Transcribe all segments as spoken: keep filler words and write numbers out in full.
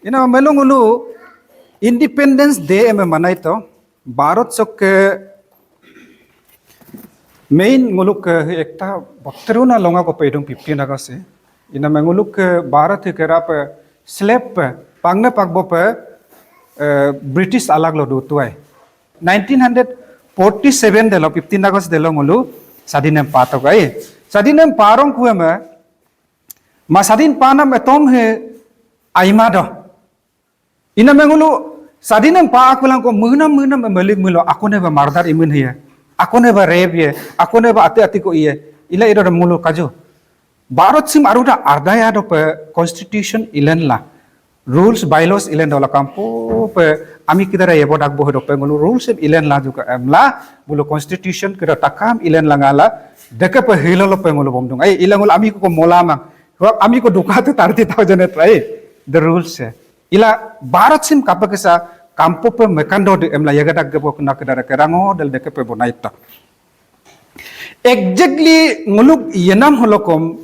Ina melo ngolu Independence Day eme manaito. Bharat sokke main ngoluke ekta botteruna longa kope idung fifteen August e. Ina me ngoluke Bharat ke rape slave pe pangne pakbope, eh, British alag lo dutuai. Nineteen hundred forty seven delo fifteen August delo ngolu sadinem patokai. Sadinem parong kueme ma sadin panam etong he aima do. Ina me ngolu sadinem pa aku langko menam menam malik melo akone ba murder imun hiye. Akone ba rape ye. Akone ba ati ati ko iye. Ila ido dem ngolu kaju. Bharat sim aruda ardaya dope constitution ilen la. Rules, bylaws ilen dola kampo pe ami kídara yebo dakbo dope ngolu rules em ilen la juga emla, bulu constitution kídara takam ilen la ngala, dekepe hilolo pe ngolu bomdung. Ai, ila ngolu ami ko molamang. Wa ami ko duka tu thirty thousand et rai. The rules e. Ila Bharat sim kapekísa kampo pe mekando de emla yaga dakbo kena kídara kerango del dekepe bonaita. Exactly ngoluk yenam holokom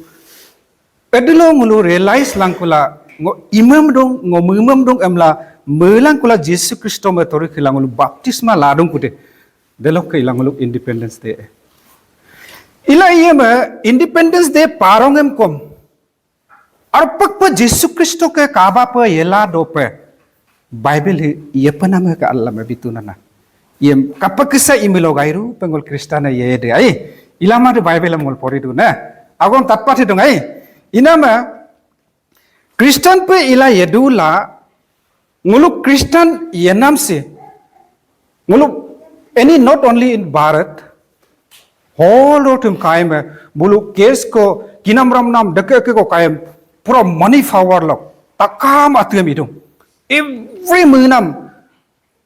edílo ngolu realize langkula ngo imam dong, ngo mimam dong emla melangkula Jisu Kristo me tori kila ngolu baptisma ladung kude. Delokke ila ngoluk Independence Day. Ila iye me Independence Day parong emkom. Arpakpe Jisu Kristo ke kaba pe yela dope. Bible hi yepename ke Allah me bitunana. Yem kapekísa imilo gairu pengol Kristana yede ai. Ilama de Bible ngol poridu na. Agom tatpat hidung ai. Inama Kristan pe ila yedula ngoluk Kristan yenam si. Ngoluk any not only in Bharat, whole road him kaim e, bulu case ko kinam ram nam deke ke ko kaim, pura money power lok, takam atiem idung. Every menam,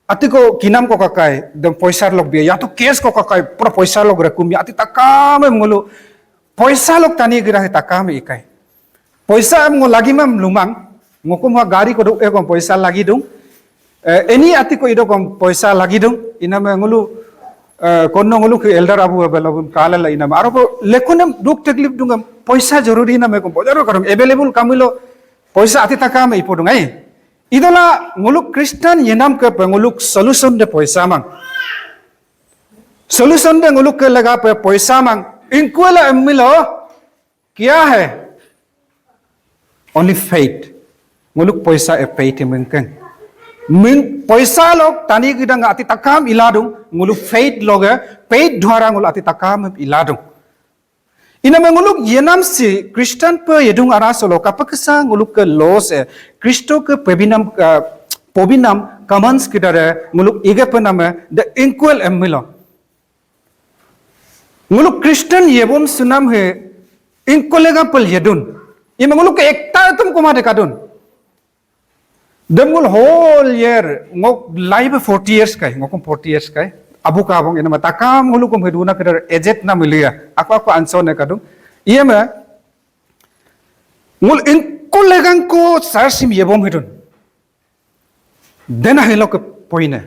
ati ko kinam ko kakai, dem poisa lok bia, yatu case ko kakai, pura poisa lok rekum ya, ati takam em ngolu, poisa lok tani gída he takam ikai. Poisa em ngo lagi mam lumang, ngokom ha gari ko dok e kom poisa lagi dung. Eh, eni ati ko ido kom poisa lagi dung. Iname ngolu, eh, kono ngolu ke elder abu belo bum kala la iname. Aro ko lekunem duk teklip dung em poisa joruri iname kom poisa ro kadung available kamilo poisa ati takam ipo dung ai. Idola ngoluk Kristan yenam ke pe ngoluk solution de poisa mang. Solution de ngoluk ke lega pe poisa mang. Ingkuela emmilo kya hai? Only faith. Ngoluk poisa e faith mengkeng. Meng poisa lok tani gída nga ati takam iladung, ngoluk faith loge, faith dwara ngoluk ati takam iladung. Iname ngoluk yenam si Kristan pe yedung ara solo kapekísa ngoluk ke laws e, Kristo ke pebinam, eh, pobinam commands kídare ngoluk ige pename de ingkuel emmilo. Ngoluk Kristan yebom sunam he ingkolega pel yedun. Ima ngoluk ke ekta etum kuma de kadun. Dem ngol whole year, ngok life forty years kai, ngokom forty years kai. Abu kabong inama takam ngolukom heduna kídar aged na milia. Ako ako answer ne kadung. Iya ma, ngol ingko legang ko sar sim yebom hedun. Dena helo ke poine.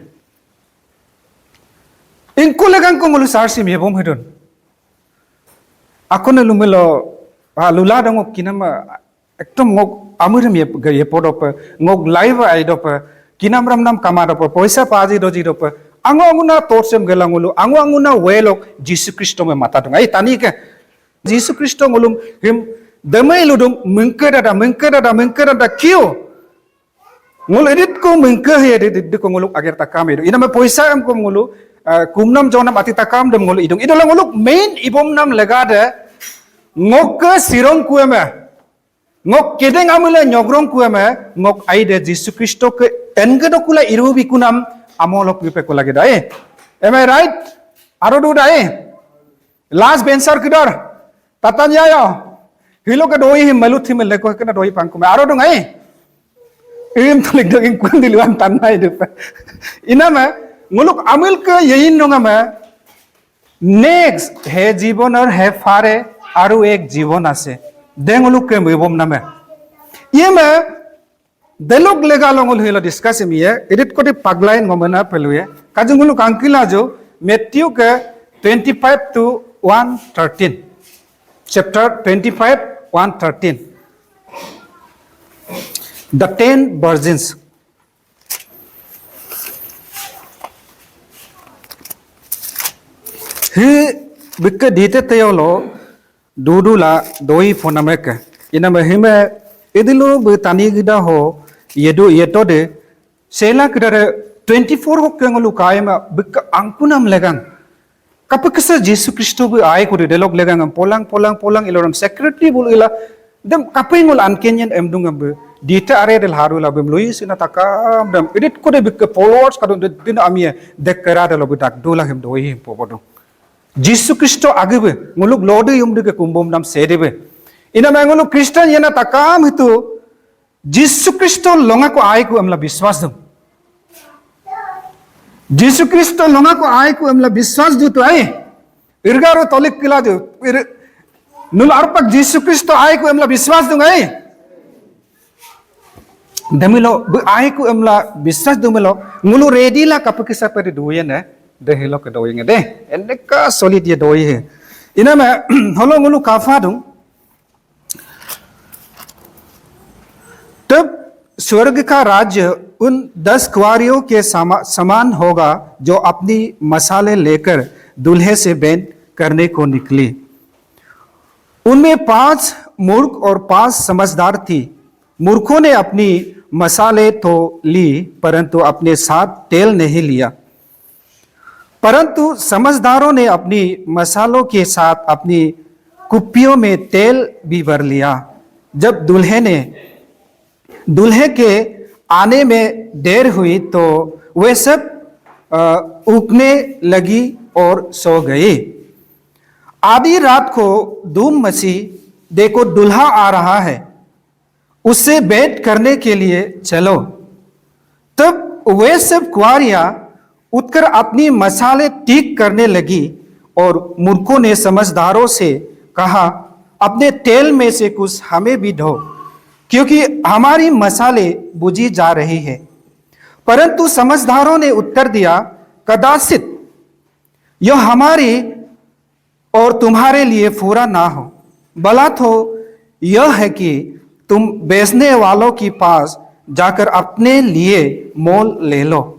Ingko legang ko ngolu sar sim yebom hedun. Ako ne lumelo, ah, lula dong kinama Ekdom ngok amir mi ye podope, ngok life ai dope, kinam ram nam kama dope, poisa paji doji dope, ango anguna torsem gela ngolu, ango anguna welok Jisu Kristo me mata dung. Ai tani ke, Jisu Kristo ngolum him demai ludung mengke dada, mengke dada, mengke dada kio. Ngolu edit ko mengke he edit, edit ko ngoluk ager takam edu. Iname poisa em ko ngolu, eh, kumnam jonam ati takam dem ngolu idung. Idola ngoluk main ibom nam legade, ngok ke sirong kueme. Ngok kedeng amule nyogrong kueme, ngok aide Jisu Kristo ke enge dokula iru bikunam amolok gipe kula geda. Eh, am I right? Aro duda eh. Last bencher kidar. Tatanya yo. Hilo ke doi him malut him leko kena doi pangkume. Aro dung eh. Im tulik dong ingkun diluan tanai dupe. Iname, ngoluk amil ke yein dong ame. Next, he jibon aur he phare aru ek jibon ase. Dengulu ke mibom name. Iyeme, delok lega longul hilo discuss imiye, edit koti paglain ngomena pelue. Kajungulu kangkila jo, Matthew ke twenty-five to one thirteen. Chapter twenty-five, one thirteen. The Ten Virgins. Hi bíkke dite teyolo dudula doi ponameke. Iname hime idilu bí tani gida ho yedu yetode sela kídare twenty four hokke ngolu kaima bíkke angkunam legang. Kapekísa Jisu Kristo bí ai kudu delok legangem polang polang polang iloram secretly bulu ila dem kapengol ankenyen emdungem bí dite are del harula bím lui sina takam dem edit kude bíkke followers kadun de din amie dekera delo bí dak dula hem doi hem pobodo. Jisu Kristo agi bí nguluk lode yumde ke kumbom nam sede bí. Iname nguluk Kristen yena takam hitu Jisu Kristo longako aiku emla biswas dung. Jisu Kristo longako aiku emla biswas du tu ai. Irgaro tolik kila du. Ir, nul arpak Jisu Kristo aiku emla biswas dung ai. Demilo bí aiku emla biswas dumilo ngulu ready la kapekísa pedi duyen eh. De hilo ke doyeng de. Endeka solid ye doye. Iname holo ngulu kafa dung. तब स्वर्ग का राज्य उन दस कुँवारियों के समा-, समान होगा, जो अपनी मशालें लेकर दूल्हे से भेंट करने को निकली। उनमें पांच मूर्ख और पांच समझदार थी। मूर्खों ने अपनी मशालें तो ली, परंतु अपने साथ तेल नहीं लिया। परंतु समझदारों ने अपनी मशालों के साथ अपनी कुप्पियों में तेल भी भर लिया। जब दूल्हे ने, दूल्हे के आने में देर हुई, तो वे सब, अ, ऊँघने लगी और सो गई। आधी रात को धूम मची, "देखो, दूल्हा आ रहा है, उससे भेंट करने के लिए चलो।" तब वे सब कुँवारियाँ उठकर अपनी मशालें ठीक करने लगी और मूर्खों ने समझदारों से कहा, "अपने तेल में से कुछ हमें भी दो, क्योंकि हमारी मशालें बुझी जा रही है।" परंतु समझदारों ने उत्तर दिया, "कदाचित यह हमारी और तुम्हारे लिए पूरा ना हो, भला तो यह है कि तुम बेचने वालों के पास जाकर अपने लिए मोल ले लो।"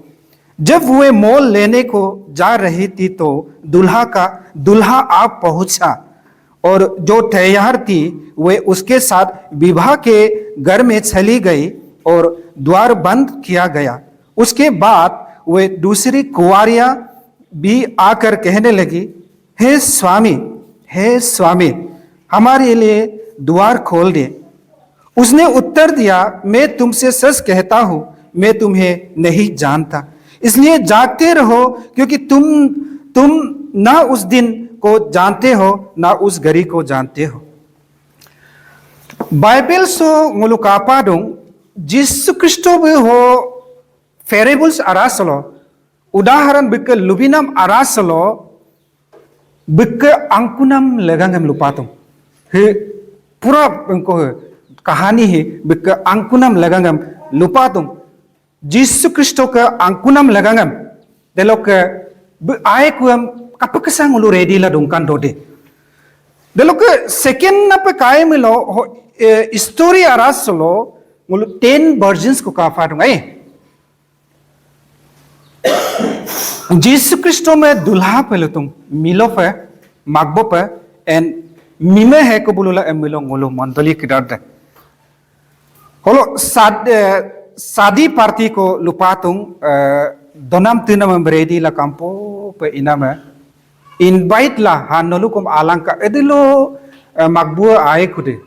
जब वे मोल लेने को जा रही थी, तो दूल्हा का, दूल्हा आ पहुंचा, और जो तैयार थी, वे उसके साथ विवाह के घर में चली गई और द्वार बंद किया गया। उसके बाद वे दूसरी कुँवारियाँ भी आकर कहने लगी, "हे स्वामी, हे स्वामी, हमारे लिए द्वार खोल दे।" उसने उत्तर दिया, "मैं तुमसे सच कहता हूँ, मैं तुम्हें नहीं जानता। इसलिए जागते रहो, क्योंकि तुम, तुम ना उस दिन को जानते हो, ना उस घड़ी को जानते हो।" Bible so ngulu kapadung, Jisu Kristo bí ho parables arasolo, udaharan bíkke lubinam arasolo, bíkke angkunam legangem lupatung. He, pura engko he, kahani he, bíkke angkunam legangem lupatung. Jisu Kristo ke angkunam legangem, delokke bí aikuem kapekísa ngulu ready la dungkan dode. Delokke second nape kaimílo, ho, e, story arasolo, ngulu ten virgins ko kapadung, ai. Jisu Kristo me dulha pe lutung, milo pe, magbo pe, en mime he ko bulula em milo ngulu mondoli kídar de. Holo sad, eh, sadi party ko lupatung, eh, donam tínam em ready la kampo pe iname invite la ha nolukom alangka edílo, eh, magbua aikude.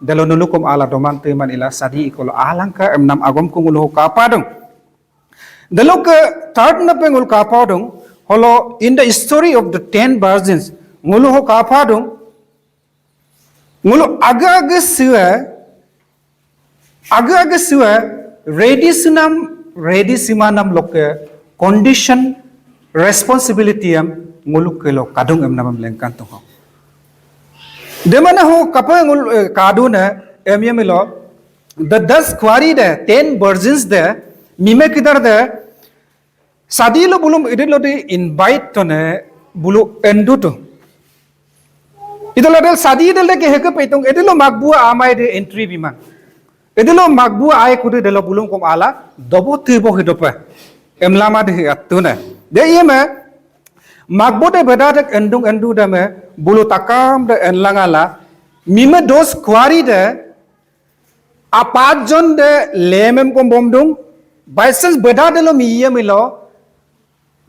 Delo nolukom ala doman tíman ila sadi ikolo alangka emnam agom ko ngulu kapadung. Delokke third nape ngulu kapadung, holo in the story of the ten virgins, ngulu ho kapadung, ngulu aga-aga siwe, aga-aga siwe, ready sunam, ready simanam lokke condition, responsibility em ngulu kelo kadung emnamem lengkan tungho. Demana ho kapa ngulu, eh, kaduna, em yemilo, the दस कुँवारी de, ten virgins de, mime kídar de, sadi lo bulum edílo de invite tone bulu endutu. Idola del sadi del de ke heke petung, edílo magbua amai de entry bimang. Edílo magbu ai kudu delo bulum kom ala dobo tibo hidope. Emlama de atune. De iyeme magbu de beda de endung endu deme bulu takam de enlangala mime dos kuari de a pachjon de lemem kom bomdung. By chance beda delo miyemílo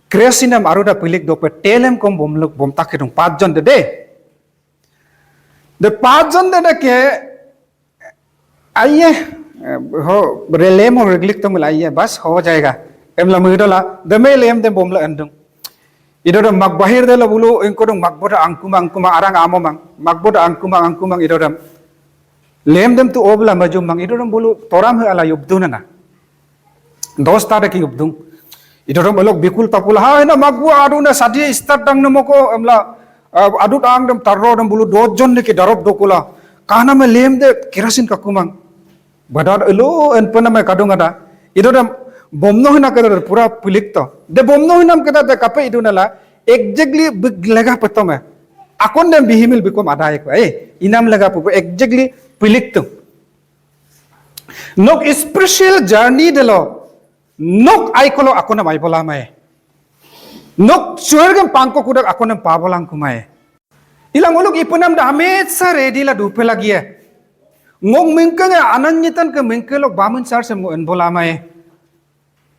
kerosinem aru da pilik dope telem kom bomluk bomtak hidung pachjon de de. De pachjon de de ke aiye ho relem ho reglik to mila aiye bas ho jayega. Emla mudola deme lem dem bomla endung. Ido dem mak bahir delo bulu engko dung mak boda angkuma angkuma arang amomang mak boda angkuma angkumang ido dem. Lem dem tu obla majumang ido dem bulu toram he ala yubdunana. Dosta de ki yubdung. Ido dem elok bikul tapula ha ena magbu aduna sadi start dang nemoko emla adut ang dem tarro dem bulu dojon de ki darop dokula. Kana me lem de kerasin kakumang. Badar elo enpena me kadung ada. Ido dem bomno hina keda pura pilik to. De bomno hinam keda de kape idu nala exactly big lega petome. Akon dem bihimil bikom ada eko. Eh, inam lega pupu exactly pilik to. Nok spiritual journey delo nok aikolo akona maibola mai. Nok suargem pangko kudak akona pabolang kumai. Ilang uluk ipenam da hamesa ready la dupe lagi ya. Ngok mengkeng ya anan nyitan ke mengkelok bamun sar sem ngo enbola mai.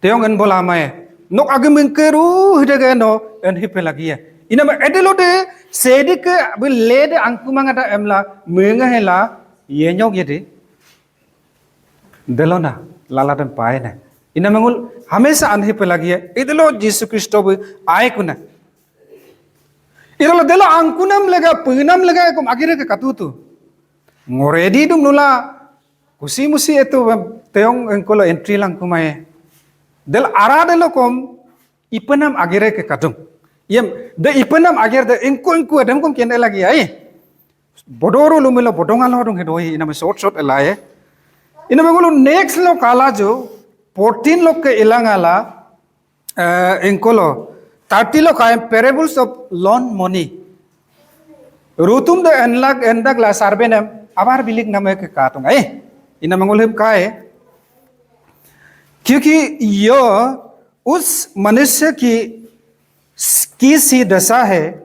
Teong enbola mai. Nok agi mengkeru hidege no enhipe lagi ya. Inama edelo de sedi ke bele de angkumang ada emla mengehela yenyok yedi. Delona laladan paine. Ina mengul hamesa anhi pelagi ya. Idelo Jisu Kristo bu aikuna. Idelo delo angkunam lega punam lega ekom agire ke katutu. Ngoredi dum nula kusi musi etu teong engkolo entry lang kumaye. Del ara delo kom ipenam agire ke kadung. Yem de ipenam agire de engko engko dem kom kende lagi ai. Bodoro lumilo bodong alo dong hedoi iname short short elaye. Iname ngulu next lo kala jo fourteen lo ke ilang ala eh, engkolo thirty lo kaem parables of loan money. Rutum de enlak endak la sarbenem abar bilik name ke katung ai. Iname ngulu him kae. क्योंकि यह उस मनुष्य की की सी दशा है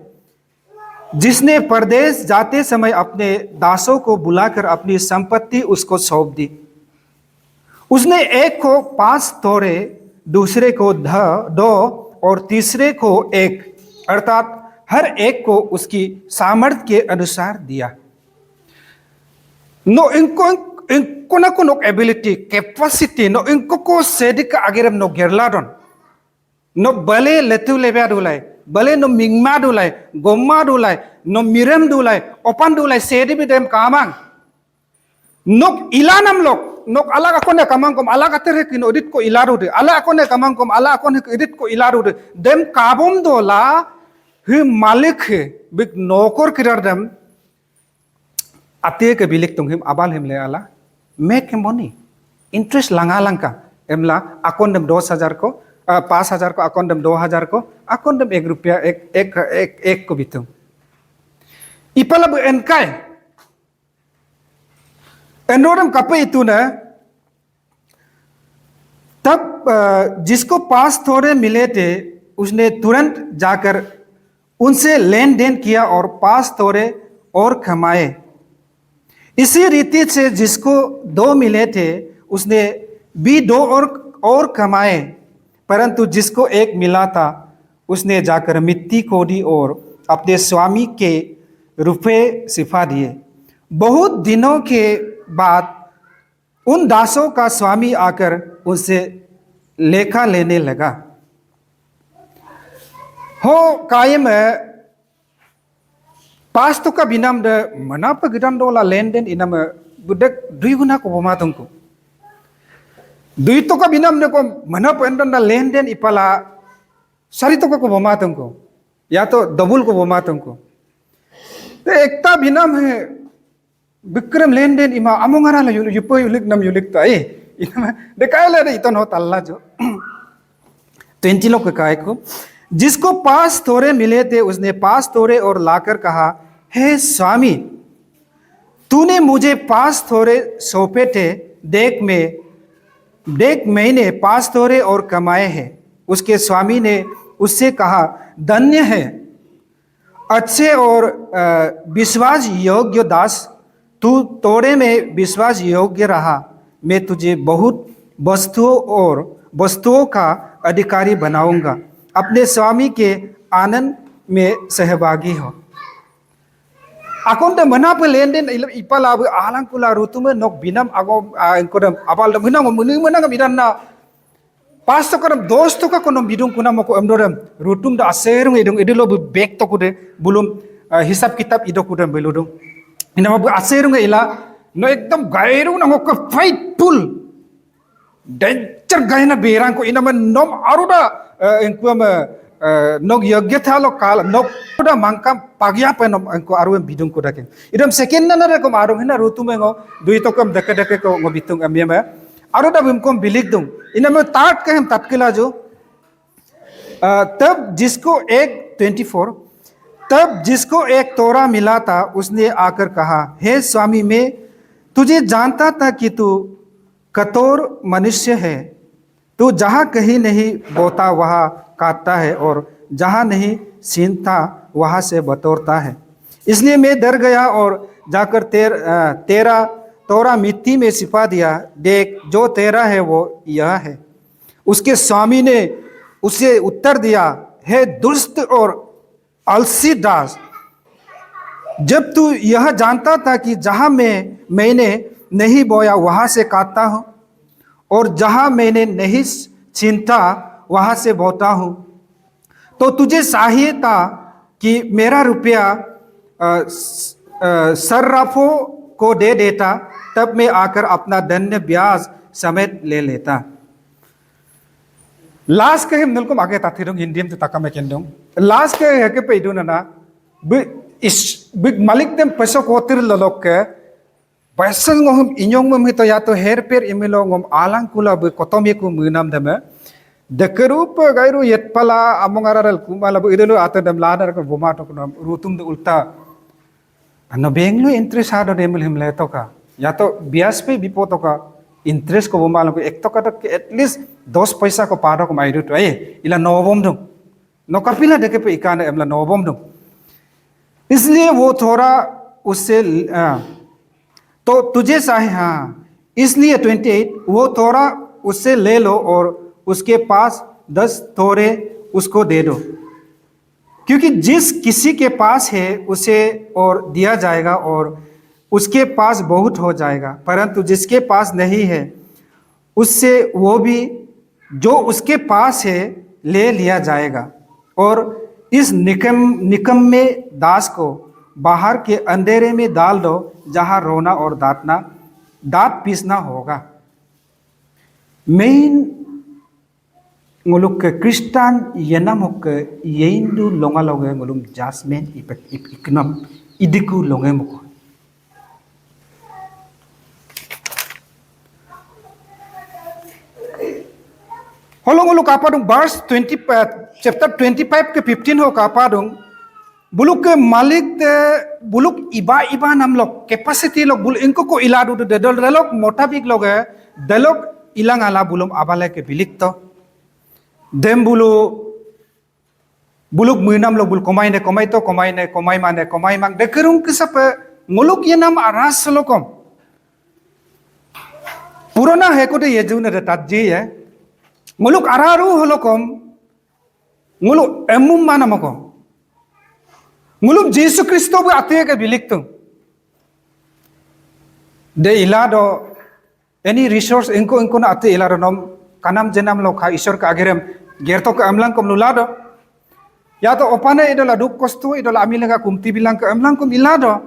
जिसने परदेश जाते समय अपने दासों को बुलाकर अपनी संपत्ति उसको सौंप दी। उसने एक को पांच तोड़े, दूसरे को दो और तीसरे को एक, अर्थात हर एक को उसकी सामर्थ्य के अनुसार दिया। No ingko ingko na kunok ability, capacity, no ingko ko sedik agerem no gerladon. No bale letu lebe adulai, bale no mingma adulai, gomma adulai, no mirem dulai, opan dulai, sedi bidem kamang. Nok ilanam lok, nok alak akone kamang kom alak ater hek no edit ko ilaru de, alak akone kamang kom alak akone hek edit ko ilaru de, dem kabom dola, he malik he, big nokor kirar dem, Atie ke bilik tung him abal him le ala make money interest langa langka emla akon dem dos hajar ko, ah, pas hajar ko akon dem do hajar ko akon dem ek rupia ek ek ek ek ko bitung. Ipala bu enkai enrodem kape itu na तब अ, जिसको पास थोड़े मिले थे, उसने तुरंत जाकर उनसे लेन देन किया और पास थोड़े और कमाए। इसी रीति से जिसको दो मिले थे, उसने भी दो और और कमाए। परंतु जिसको एक मिला था, उसने जाकर मिट्टी खोदी और अपने स्वामी के रुपये छिपा दिए। बहुत दिनों के बाद उन दासों का स्वामी आकर उनसे लेखा लेने लगा। Ho kaim pas toka binam de menapa gedang dola lenden inam budek dui guna ko boma tungku. Dui toka binam de ko menapa endan da lenden ipala sari toka ko boma tungku. Ya to double ko boma tungku. Te ekta binam he Bikram lenden ima amongara la yul- yupo yulik nam yulik ta eh. Inama dekai la de iton ho talla jo. Twenty lo ke kai ko. जिसको पास थोड़े मिले थे, उसने पास थोड़े और लाकर कहा, हे स्वामी, तूने मुझे पास थोड़े सौंपे थे, देख मैं देख, मैंने पांच तोड़े और कमाए हैं। उसके स्वामी ने उससे कहा, धन्य है, अच्छे और विश्वास योग्य दास, तू थोड़े में विश्वास योग्य रहा, मैं तुझे बहुत वस्तुओं और वस्तुओं का अधिकारी बनाऊंगा। अपने स्वामी के आनंद में सहभागी हो। Akon de mena pe lenden ipala be alang kula Ruutume nok binam ago engko dem abal dem hinang meni menang bidan na. Pas toka dem dos toka kono bidung kuna moko emdorem. Ruutum da aserung idung idilo be bek toku de bulum hisab kitab idoku dem beludung. Inama be aserung ila no ekdom gairu na ngoko faithful. Danger gaina berang ko inama nom aruda engkuam nok yogyata lo kala nok aruda mangkam pagya pe nom engko aru em bidung ko daking. Idam second na na rekom arung hina Ruutume ngo dui tokem deke deke ko ngo bitung em yeme. Aruda bimkom bilik dung. Inama third ke hem tatkila jo. तब जिसको एक twenty four तब जिसको एक तोड़ा मिला था, उसने आकर कहा, हे स्वामी, मैं तुझे जानता था कि तू कठोर मनुष्य है। तू जहाँ कहीं नहीं बोता वहाँ काटता है और जहाँ नहीं छींटता वहाँ से बटोरता है। इसलिए मैं डर गया और जाकर तेर, तेरा तोड़ा मिट्टी में छिपा दिया। देख, जो तेरा है वो यह है। उसके स्वामी ने उसे उत्तर दिया, हे दुष्ट और आलसी दास, जब तू यह जानता था कि जहां में मैंने नहीं बोया वहां से काटता हूं और जहां मैंने नहीं छींटा वहां से बोता हूं, तो तुझे चाहिए था कि मेरा रुपया सर्राफों को दे देता, तब मैं आकर अपना धन ब्याज समेत ले लेता। Last ke hem nulkom age tathidung Hindi em tu takam ekendung. Last ke heke pe idun ana. Bi is bi malik dem peso kotir lolok ke. Baisang ngohum inyong mem hito ya to herper imilo ngom alang kula bi kotom yeku menam deme. Dekeru pe gairu yet pala among ararel kumala bi idulu ate dem ladar ke boma to kunam Ruutum de ulta. Ano bank lo interest hado demil him le toka. Ya to bias pe bipo toka interest ko boma lo ek toka to at least dos paisa ko pado ko maidu to. Aye, ila nobom dung. No kapila deke pe ikane emla nobom dung. इसलिए वो थोड़ा उससे तो तुझे चाहे हाँ इसलिए twenty eight वो थोड़ा उससे ले लो और उसके पास दस थोड़े उसको दे दो। क्योंकि जिस किसी के पास है उसे और दिया जाएगा और उसके पास बहुत हो जाएगा, परंतु जिसके पास नहीं है उससे वो भी जो उसके पास है ले लिया जाएगा। और इस निकम निकम्मे दास को बाहर के अंधेरे में डाल दो, जहाँ रोना और दांतना दांत पीसना होगा। Main nguluk ke Kristan yenam hokke yeindu longa longe ngulum judgment ipek ip iknam idiku longe muko. Holo nguluk apa dung verse twenty, chapter twenty five ke fifteen ho kapa dung. Buluk ke malik te buluk iba iba nam lok capacity lok buluk ingko ko iladu de dol delok motabik loge delok ilang ala bulum abale ke bilik to. Dem bulu buluk menam lok bul komai ne komai to komai ne komai mane komai mang de kerung kesape nguluk yenam aras lokom. Purana heko de yeju ne de tatji ye. Nguluk araru holokom. Ngulu emum mana moko. Ngulum Jisu Kristo bu ate ke bilik tu. De ilado any resource engko engko na ate ilado nom kanam jenam lo kha Isor ke agerem gerto ke emlang kom lulado. Ya to opane idola duk kostu idola ami lega kumti bilang ke emlang kom ilado.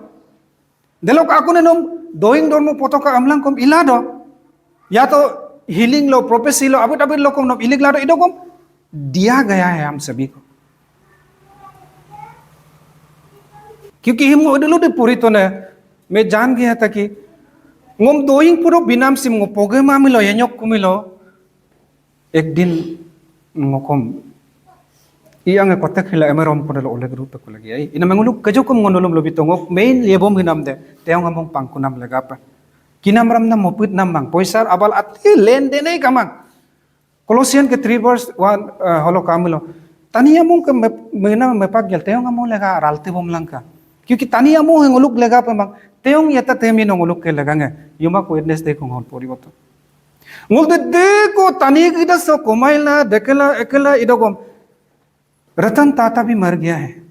Delok akune nom doing dormo potoka emlang kom ilado. Ya to healing lo prophecy lo abut abut lokom nom ilik lado idokom. Diya gaya hai hum sabhi ko. Kyunki him ngo dulu de puri to ne, main jaan gaya tha ki ngom doing puro binam sim ngo poge ma milo yenyok kumilo. Ek din ngokom iyang e kotek hila emerom ko delo oleg rupe ko lagi ai. Ina menguluk kejokom ngonolom lobi tongok main yebom hinam de teong among pangkunam legape. Kinam ram nam mopit nam mang. Poisar abal ati len dene kamang. Colossian ke three verse one, eh, holo kamilo. Tani among ke mep-, mena mepak gel teyong among lega ralte bom langka. Kyunki tani among he ngoluk lega pemang. Teyong yata temi no ngoluk ke lega nge. Yuma ko witness de ko ngol pori boto. Ngol de de ko tani kida so komaila dekela ekela idogom. Ratan टाटा भी मर गया है।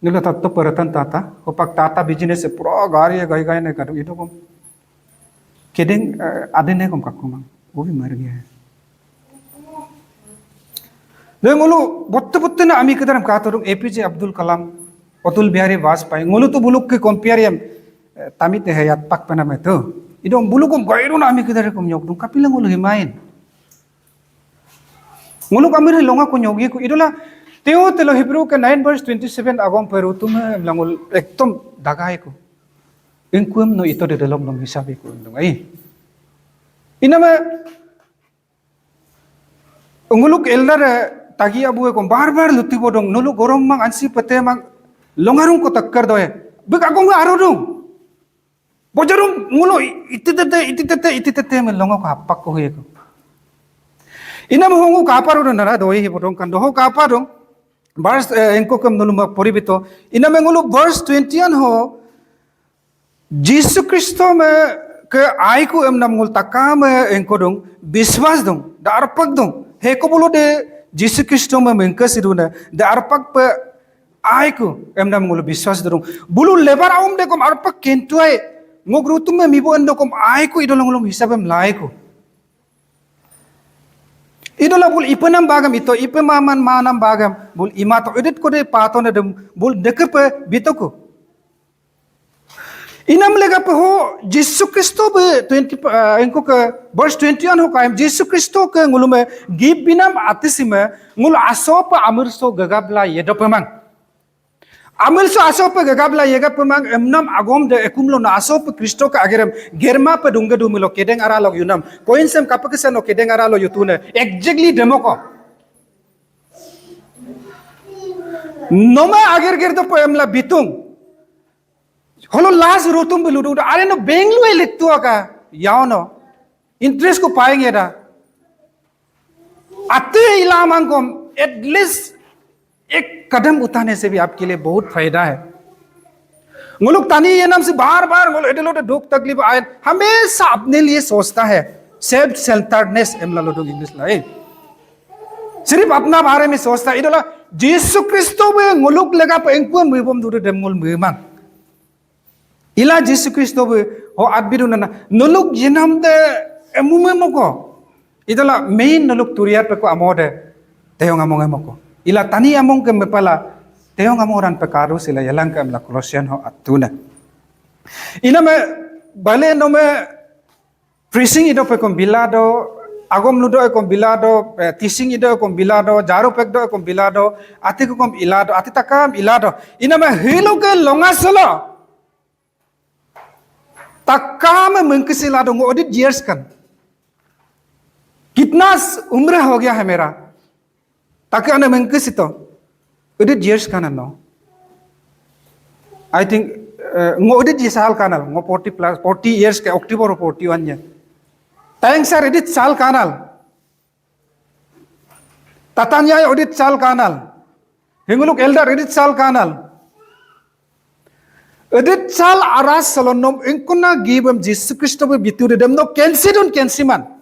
Nila tatto pe Ratan Tata, opak Tata business se pura gari ya gai gai ne kadu ido kom. Kedeng, eh, adene kom kakumang. वो भी मर गया है। Deng ngolu botte botte na ami kedaram katurung A P J Abdul Kalam, Atal Bihari Vajpayee, ngolu tu buluk ke compare yam, eh, tami te hayat pak penam itu. Ido buluk kom gairu na ami kedar kom nyok dung kapila ngolu himain. Ngoluk amir longa ko nyogi ko idola teo telo Hebrew ke nine verse twenty seven agom peru tume emla ngol ekdom dagai ko. Engkuem no ito de delok nom hisab ko endung ai. Inama ngoluk elder, eh, tagi abu ko bar bar luti bodong noluk gorong mang ansi pete mang longarung ko takkar doe. Bek agom arodung. Bojarum ngulo i-, ititete, ititete, ititete me longo ko hapak ko huye ko. Ina mo hongu kapar udah nara doi hi bodong kan doho kapar dong. Verse, eh, engko kem nuluma poribito. Ina me ngulu verse twenty an ho. Jisu Kristo me ke aiku emnam ngul takame engko dong. Biswas dong. Da arpak dong. Heko bulu de Jisu Kristo me mengke siduna. Da arpak pe aiku, emdam ngulu biswas durung. Bulu lebar aum dekom arpak kentuai, ngogrutum me mibo endokom aiku idolong ulum hisabem laiku. Idola bul ipenam bagam ito, ipe maman manam bagam, bul imato edit kode pato na dem, bul dekepe bitoku. Inam legape ho, Jisu Kristo be twenty, eh, engko ke verse twenty one ho kaim, Jisu Kristo ke ngulume, gib binam atisime, ngulu asope amirso gagabla yedopemang. Amirso asope gagabla yegapemang, emnam agom de ekumlo na asope Kristo ke agerem, germa pe dungge dumilo kedeng aralo yunam, koinsem kapekeseno kedeng aralo yutune, exactly demoko. Noma ager ger dope emla bitung. Holo last rutum be ludu, are no Bengaluru electua ka, yao no. Interest ko payenge da. Ate ilamang kom, at least ek kadam uthane se bhi aapke liye bahut fayda hai. Ngoluk tani ye naam se baar baar ngoluk edelo de dukh taklif aaye, hamesha apne liye sochta hai. Self centeredness emla ludung English la, eh. Sirf apna baare mein sochta hai. Idola Jisu Kristo be ngoluk legape engkuem mibom dude dem ngol mimang. Ila Jisu Kristo be ho atbidu nana noluk yenam de emume moko. Itola main noluk turiat peko amode teyong among emoko. Ila tani among ke mepala teyong among ran pekadu sila yelangka emla Colossian ho atuna. Ina me bale nome Preaching ido pe kom bilado, agom ludo e kom bilado, eh, teaching ido e kom bilado, jaru pekdo e kom bilado, ati ko kom ilado, ati takam ilado. Ina me hilo ke longa solo. Takam mengkesi lado ngo audit years kan. Kitna umra ho gaya hai mera. Taki ane mengkesito. Edit years kana no. I think, eh, ngo edit ye sal kanal, ngo forty plus, forty years ke October forty one ye. Tayang sir edit sal kanal. Tatanya edit sal kanal. Hinguluk elder edit sal kanal. Edit sal aras salonom ingkuna gibem Jisu Kristo be bitu dedem no kensidun kensiman.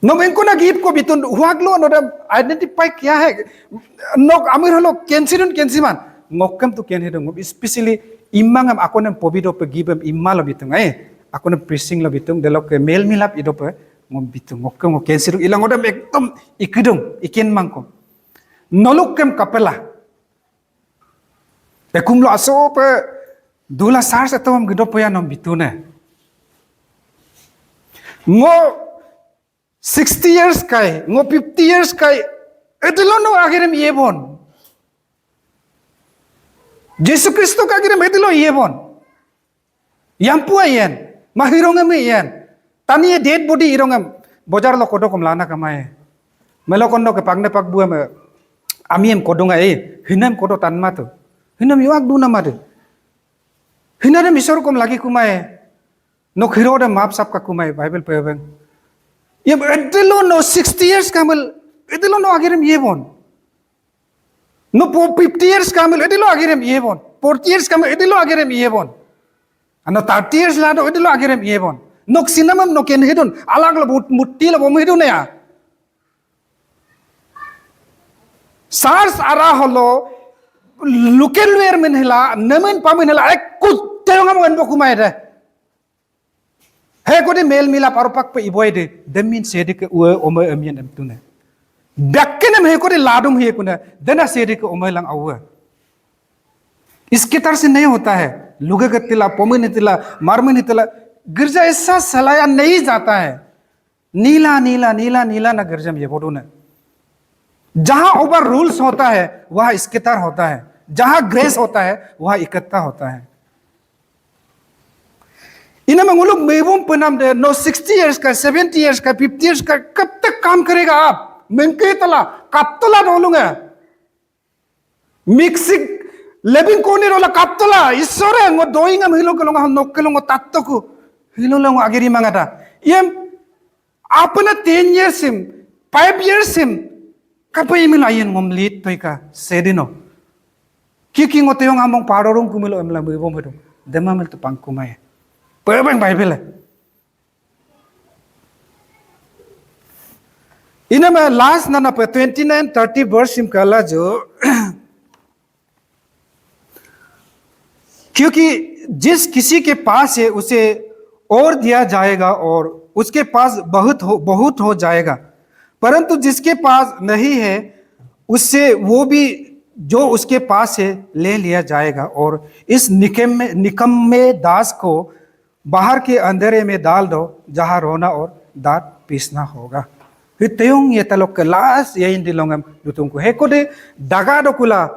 Nom ingkuna gib ko bitun huaglo no dem identify kiya hai. Nok amir holo kensidun kensiman. Ngokem tu ken hedung. Especially imangem akonem pobido pe gibem imalo bitung. Eh, akonem preaching lo bitung. Delokke mel milap ido pe ngom bitung. Ngokem ngo kensidun ilang odem ekdom ikidung ikin mangko. Nolukem kapela. Ekumlo asope dula sar setom gedo poya nom bitune. Ngo sixty years kai, ngo fifty years kai, edelo no agerem iyebon. Jisu Kristo ke agerem edelo iyebon. Yampu ayen, mahirong emi yen. Tani dead body irong em, bojar lo kodo kom lana kamaye. Melo kondo ke pagne pakbu em, ami em kodung ai, hinem kodo tanmatu. Hinem yuak duna madu. Hina dem Isor kom lagi kumai. Nok hiro dem map sap ka kumai Bible pe beng. Ye edelo no sixty years kamel, edelo no agerem yebon. No po fifty years kamel, edelo agerem yebon. Forty years kamel, edelo agerem yebon. Ano thirty years lado, edelo agerem yebon. Nok sinamam no ken hedun, alag lo but mutti lo bom hedun ya. Sars ara holo, luken luer min hila, nemen pamin hila, ek kutte ngam ngan boku mai de. He kode mel mila parupak pe iboy de, demin sedi ke ue ome emien em tune. Dakken em he kode ladum he kuna, dena sedi ke ome lang awe. Iske tar se nahi hota hai, luge ke tila, pomin tila, marmin tila, girja esa salaya nahi jata hai. नीला नीला नीला नीला ना गिरजम ये बोलू ने। जहां over rules होता है वहां स्केटर होता है, जहां ग्रेस होता है वहां इकट्ठा होता है। इन्हें मैं लोग मेबुम पनाम दे नो सिक्सटी ईयर्स का, सेवेंटी ईयर्स का, फिफ्टी ईयर्स का, कब तक काम करेगा आप? मैं कह तला, कब तला डोलूंगा? Miksik lebing koni rola kaptola, isore ngo doingam hilo kelonga, nok kelongo tattoku, hilo longo ageri mangada. Yem apana ten years sim, five years sim, kapa imil ayen ngom lit toika sedino. Kiki ngo teyong among parorung kumilo emla mibom hedung. Dema mil tepang kumai. Pebeng Bible. इनमें last नना पे twenty nine thirty verse सिम कहला जो, क्योंकि जिस किसी के पास है उसे और दिया जाएगा और उसके पास बहुत हो बहुत हो जाएगा, परंतु जिसके पास नहीं है उससे वो भी जो उसके पास है ले लिया जाएगा। और इस निकम्मे निकम्मे दास को बाहर के अंधेरे में डाल दो, जहां रोना और दांत पीसना होगा। Hi teyong ye talok ke last ye indi longem dutung ku. Hekode daga dokula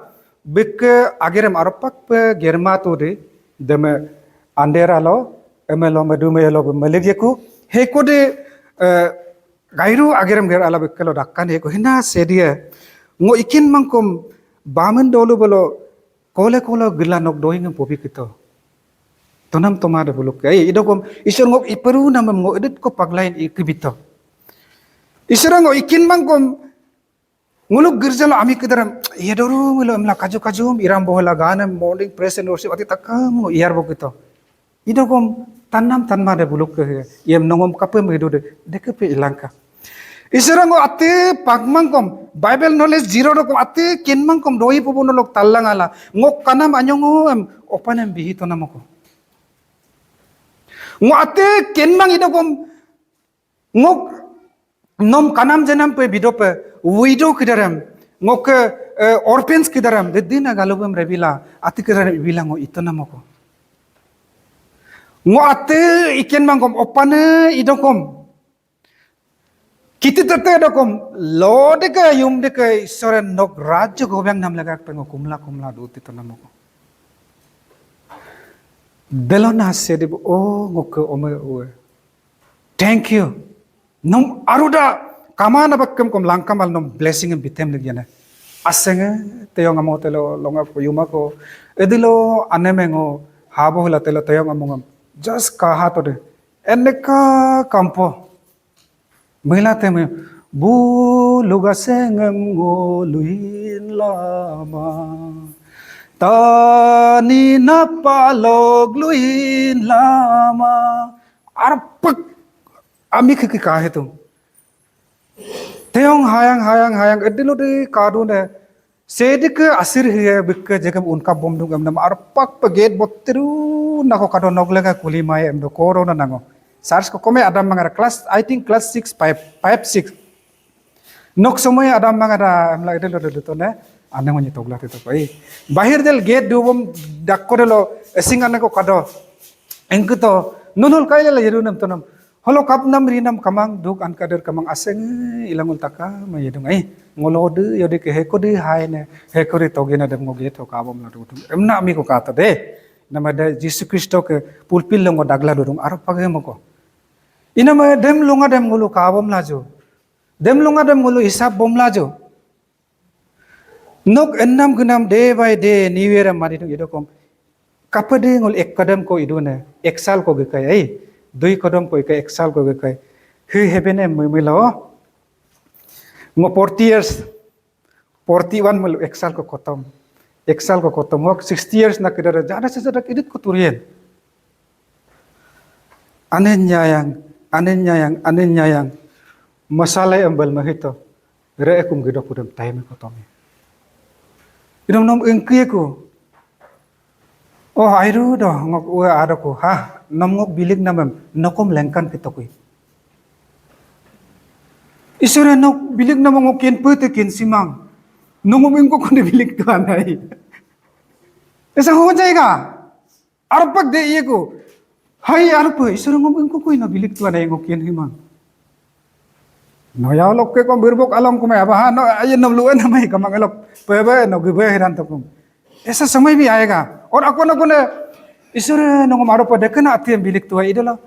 bik agerem aropak pe germa tu de deme andera lo, eme lo medume lo melig yeku. Hekode eh, gairu agerem ger ala bik lo dakkan heku. Hina sedia. Ngo ikin mangkom bamen dolu belo kole kole gila nok doing popi kito. Tonam toma de buluk. Ai, idokom, isor ngok iperu namem ngok edit ko paglain ikibito. Isor ngok ikin mangkom, nguluk girja lo ami kidaram, iya doru milo emla kaju kaju, iram bohela gana, morning praise and worship, ati takam ngok iyar bokito. Idokom, tanam tanma de buluk ke, yem nongom kapem hidu de, dekepe ilangka. Isera ngo ate pagmangkom, Bible knowledge zero dokom ate kenmangkom doi pupu nolok talang ala. Ngo kanam anyongo em opanem bihito namoko. Ngo ate kenmang idokom ngo nom kanam jenam pe bidope widow kidarem. Ngo ke eh, orphans kidarem dedina galubem rebila ate kidarem ibila ngo ito namoko. Ngo ate ikenmangkom opane idokom. Kiti tete dokom, lo deke yum deke isore nok raja gobeng nam lega pengo kumla kumla duti to namoko. Delo na sedi o ngoke ome ue. Thank you. Nom aruda kamana bakkem kom langkamal nom blessing em bitem legi ne. Asenge teyong amo telo longa ko yuma ko. Edilo aneme ngo habo hila telo teyong amo ngam. Just kaha to de. Eneka kampo. Mila teme, bu luga sengem ngo luin lama. Tani napalog luin lama. Arpak ami kiki kahe tu. Teyong hayang, hayang, hayang, edilo de kadu ne. Sedi ke asir hiye bik ke jegem unka bom dung emnam arpak pe gate botteru nako kado noglega kuli mai emdo corona nango. Sars ko kome adam mangara class, I think class six, five, five, six. Nok somoy adam mangara emla ede lo dulu tone ane ngoni togla tito ko. Bahir del gate du bom dakko delo esing ane ko kado. Engkuto nunul kaile la yedu nam tonam. Holo kapnam rinam kamang duk an kader kamang aseng ilangul taka ma yedung ai. Ngolo de yodi ke heko de hai ne heko de togina dem ngoge to kabom la dudung. Emna ami ko kata de. Nama de Jisu Kristo ke pulpil lo ngo dagla dudung arap page moko. Ina ma dem lunga dem ngulu kabom laju. Dem lunga dem ngulu hisab bom laju. Nok enam genam day by day New Year mani dung idokom. Kapede ngolu ek kadam ko idune, ek sal ko gekai, ai. Dui kadam ko ikai, ek sal ko gekai. Hi heaven em mui mui lo. Ngo forty years, forty one mulu ek sal ko kotom. Ek sal ko kotom. Hok sixty years na kídar, jada se jada idit ko turien. Anen nyayang, anen nyayang, anen nyayang. Masala em bal mahito. Re ekum gidok udem time kotom. Idom nom engki eku. Oh, airu do, ngok ue adoku, ha, nom ngok bilik namem, nokom lengkan kitokui. Isore nok bilik nama ngok ken pete ken simang. Nongom ingko kone bilik tuan ai. Esa ho jayega. Arpak de iye ko. Hai arpa, isore ngom ingko koi na bilik tuan ai ngok ken himang. No ya lok ke kom birbok along kume abaha, no, aye nom lue namai kamang elok. Pebe, no gibe hiran tokum. Esa samay bhi aayega. Aur akon akone, isore nongom aropa dekena atiem bilik tua idola.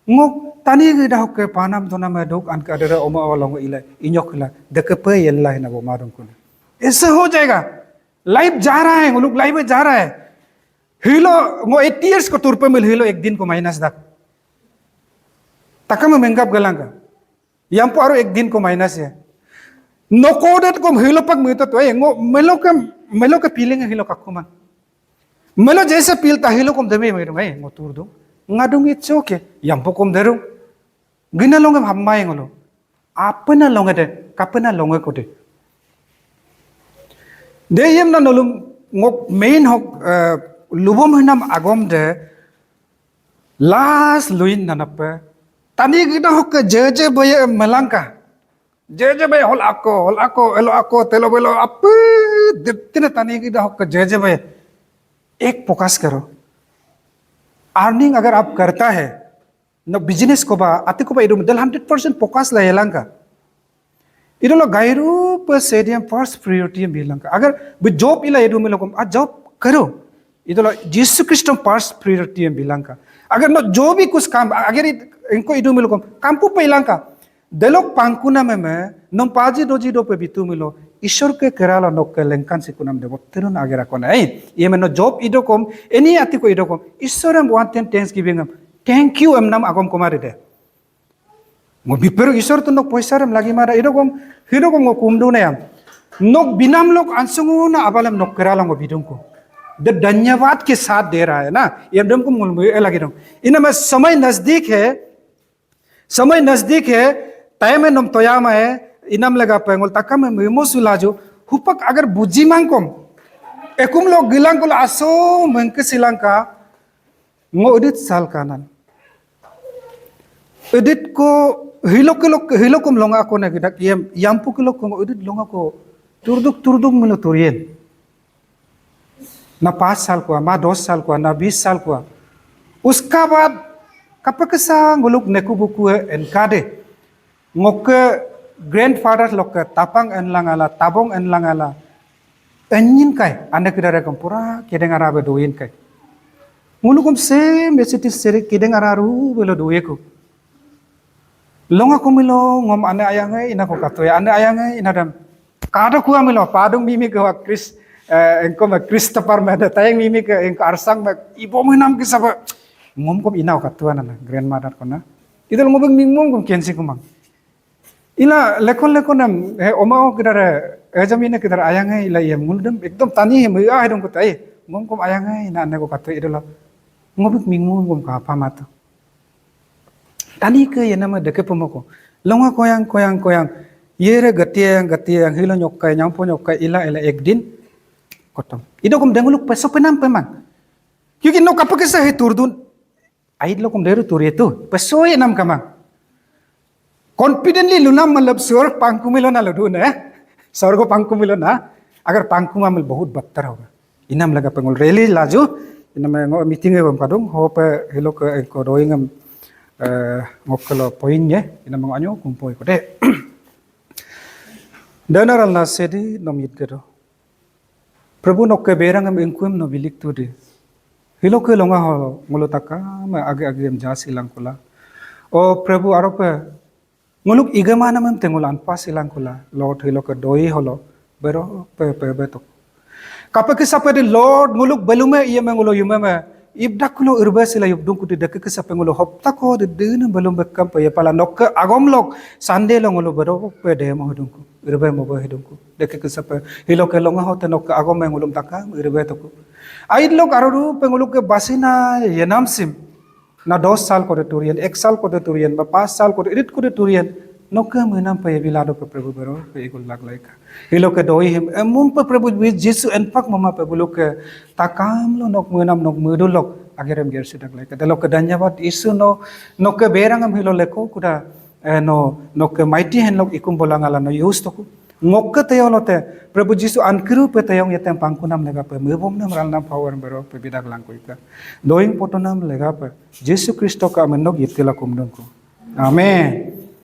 Ngok tani gida hokke panam tonam dok anke adere oma olong ila, inyok ila, dekepe yella hina bo madung kone. Esa ho jayega. Life ja raha hai, ngoluk life ja raha hai. Hilo, ngo eight years ko turpe mil hilo ek din ko minus dak. Takame menggap galangka. Yampo aru ek din ko minus ya. No kodet kom hilo pak mito to, eh, ngo melo ke, melo ke feeling hilo kakuman. Melo jaisa feel ta hilo kom deme mai dung, eh, ngo tur dung. Ngadung it's okay. Yampo kom derung. Gina longe hammai ngolo. Apena longe de, kapena longe kode. De yem na nolum ngok main hok, eh, lubom hinam agom de, last luin nanape. Tani gida hokke jeje boye melangka. Jeje boye hol ako, hol ako, elo ako, telo belo ape. Deptine tani gida hokke jeje boye. Ek focus karo. Earning agar aap karta hai, no business koba, ati koba idum, del hundred percent focus la yelangka. Idolo gairu pe sediam first priority em bilangka. Agar be job ila idum lokom, a job karo. Idolo Jisu Kristo first priority em bilangka. Agar no job i kus kam, agar it, engko idum lokom, kampu pe ilangka. Delok pangkuna meme, nom paji doji dope bitu milo, Ishor ke kerala nok ke lengkan sikunam debo terun agar akona. Eh, iye meno job idokom, eni ati ko idokom, Ishor em one ten thanksgiving em, thank you em nam agom komari de. Ngo biperu Isor tu nok poisa rem lagi mada idokom, hidokom ngo kumdu nayam. Nok binam lok ansunguna abalem nok kerala ngo bidungku. De dhanyavad ke saath de raha hai na, yam dem kum ngul mu e lagi dong. Inama samay nazdik hai, samay nazdik hai, time nom toyama hai, inam lega pengol takam memo sulaju, hupak agar buji mangkom. Ekum lok gilang kula aso mengke silangka, ngo edit sal kanan. Edit ko hilok hilok hilokom longa ko na gidak yem yampu kilok ko ngo edit longa ko turduk turduk milo turien. Na paas sal kua, ma dos sal kua, na bis sal kua. Uska baad kapekesa nguluk neku buku enkade. Ngokke grandfather lokke tapang enlangala, tabong enlangala. Enyin kai, ane kídare kom pura kideng ara be doyin kai. Ngulukom same message seri kideng ara ru belo doyeku. Longa komilo ngom ane ayange ina ko katoya, ane ayange ina dam. Kado kua milo, padung mimi ke wa Chris, eh, engko ma Christopher ma da tayang mimi ke engko arsang ma ibo menam ke saba. Ngom kom ina ko katoa nana, grandmother kona. Idol ngobeng mingmong kom kensi kumang. Ila lekon lekon em, he, oma o kídare, he, jamine kídare ayange ila iyam ngul dem, ekdom tani he, mui ah, he dong kutai, ngom kom ayange, ina ane ko kato idola, ngobik mingmu ngom ka apa mato. Tani ke ye nama deke pemoko, longa koyang, koyang, koyang, yere gatiang, gatiang, hilo nyokkai, nyampo nyokkai, ila, ila, ek din, kotom. Ido kom denguluk peso penam pemang. Kyuki no kapekesa he turdun, Ait lokom deru turi tu, pesoe nam kamang. Confidently lunam matlab swarg pangkumilo na ludu ne, swargo pangkumilo na, agar pangkuma mil bahut battar hoga. Inam laga pengol rally laju, inam ngo meeting e bam kadung, hope hilo ke engko doing em, eh, ngok kelo point ye, inam ngo anyo kumpoi kode. Dana ral na sedi nom yit gedo. Prabhu nokke berang em engkuem no bilik tu de. Hilo ke longa ho ngulu takam age age em jas ilang kula. O Prabhu arope nguluk igema namem te ngulu anpas ilang kula. Lord hilo ke doi holo bero pe pe betok. Kapekísape de Lord ngoluk belume iyeme ngolu yumeme ibdaklo irbe sila yubdungku de dekekísape ngolu hoptako de dene belum bekampe yepala nokke agomlok Sunday lo ngolu bedope demo hidungku. Irbe mobe hidungku. Dekekísape hiloke longe hote nokke agome ngolum takam irbe toku. Aidlok arorupe ngoluke basina yenam sim. Na dos sal kode turian, ek sal kode turian, ba pas sal kode irit kode turian. Nokke menam pe bila dope Prabhu bero pe igul laglaika. Hiloke doi him emum pe Prabhu Jisu enpak mama pe buluke takam lo nok menam nok medulok agerem ger sidak laika. Deloke danyabad Jisu no nokke berangem hilo leko kuda eh, no nokke mighty hand lok ikum bolangala no use toku. Ngokke teyolote Prabhu Jisu ankiru pe teyong yetem pangkunam legape mebomnam ralnam power bero pe bidak langkuika. Doing potonam legape Jisu Kristo ka menok yitila kumdungku. Amen.